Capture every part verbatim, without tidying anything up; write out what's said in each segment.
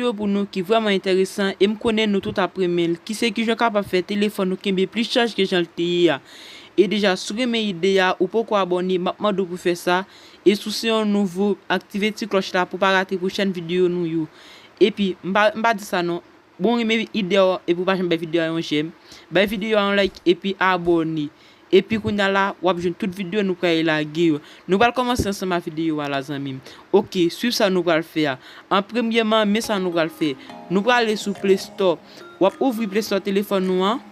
videyo pou nou ki vrèman enteresan e m konnen nou tout ap renmen l, ki se kijan w kapab fè telefòn ou kenbe plis chaj ke jan l te ye a. E deja, si w renmen ide a, ou poko abòne, m ap mande w pou fè sa. E si w se yon nouvo, aktive ti klòch la pou w pa rate pwochèn videyo nou yo. Epi, m pa, m pa di sa non. Bon, renmen ide a epi w pa janm bay videyo a yon jèm. Bay videyo a yon like epi abòne. Epi kounye a la, w ap jwenn tout videyo nou pral lage yo. Nou pral kòmanse ansanm ak videyo a la, zanmi m. Oke, swiv sa nou pral fè a. An premyèman, men sa nou pral fè. Nou pral ale sou Play Store. W ap ouvri Play Store telefòn nou an.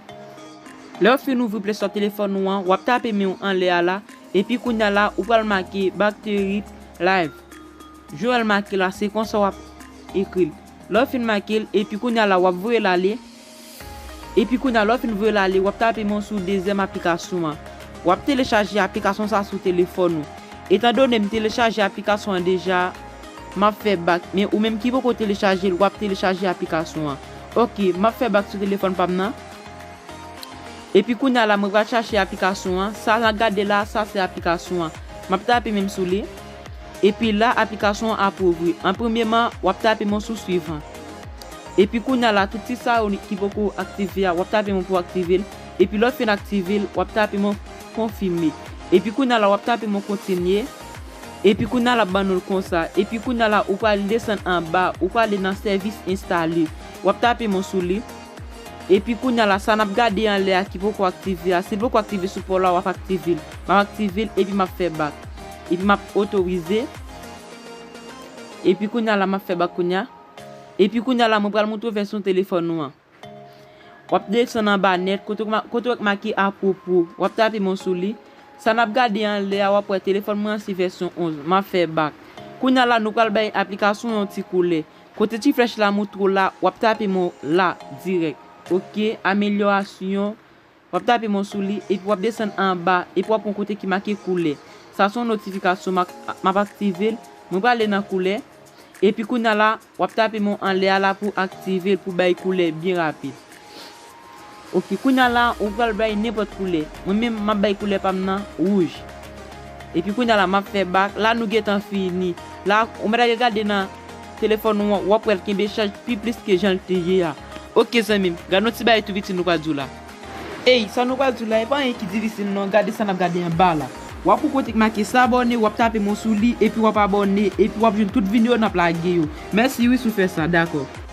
Lè w fin ouvri Play Store telefòn nou an, w ap tape men w anlè a la. Epi kounye a la, ou pral make Back to It Live. Jan w make la, se konsa w ap ekri l. Lè w fin make l, epi kounye a la, w ap voye l ale. Epi kounye a, lè w fin voye l ale, w ap tape men w sou dezyèm aplikasyon an. W ap telechaje aplikasyon sa sou telefòn ou. Etandone m telechaje aplikasyon an deja, m ap fè bak. Men ou menm ki poko telechaje l, w ap telechaje aplikasyon an. Oke, m ap fè bak sou telefòn pa m nan. Epi kounye a la, mwen pral chache aplikasyon an. Sa n ap gade la, sa se aplikasyon an. M ap tape men m sou li. Epi la, aplikasyon an ap ouvri. An premyèman, w ap tape men w sou swivan. Epi kounye a la, tout ti sa yo ki poko aktive a, w ap tape men w pou aktive l. Epi lè w fin aktive l, w ap tape men w konfime. Epi kounye a la, w ap tape men w kontinye. Epi kounye a la, ap ban nou l konsa. Epi kounye a la, ou pral desann anba, ou pral ale nan sèvis enstale. W ap tape men w sou li. Epi kounye a la, sa n ap gade anlè a ki poko aktive a, si l poko aktive sou pa w la, w ap aktive l. M ap aktive l, epi m ap fè bak. Epi m ap otorize. Epi kounye a la, m ap fè bak kounye a. Epi kounye a la, mwen pral montre w vèsyon telefòn ou an. W ap desann anba nèt, kote w ma-, kote w wè k make apwopo. W ap tape men w sou li. Sa n ap gade anlè a, w ap wè telefòn mwen an se vèsyon onz. M ap fè bak. Kounye a la, nou pral bay aplikasyon yon ti koulè. Kote ti flèch la montre w la, w ap tape men w la, dirèk. Oke, amelyorasyon. W ap tape men w sou li, epi w ap desann anba, epi w ap pran kote ki make koulè. Sa se yon notifikasyon, m ap, m ap aktive l. Mwen prale nan koulè. Epi kounye a la, w ap tape men w anlè a la pou aktive l, pou bay koulè byen rapid. Oke, kounye a la, ou pral bay nenpòt koulè. Mwen menm, m ap bay koulè pa m nan wouj. Epi kounye a la, m ap fè bak. La, nou gentan fini. La, ou mèt al gade nan telefòn ou an, w ap wè l kenbe chaj pi plis ke jan l te ye a. Oke, zanmi m, gade yon ti bagay tou piti nou pral di w la. Ey, sa nou pral di w la, e pa anyen ki difisil non, gade sa n ap gade anba la. W ap wè kote k make s'abonner, w ap tape men w sou li, epi w ap abòne, epi w ap jwenn tout videyo n ap lage yo. Mèsi wi si w fè sa, dakò.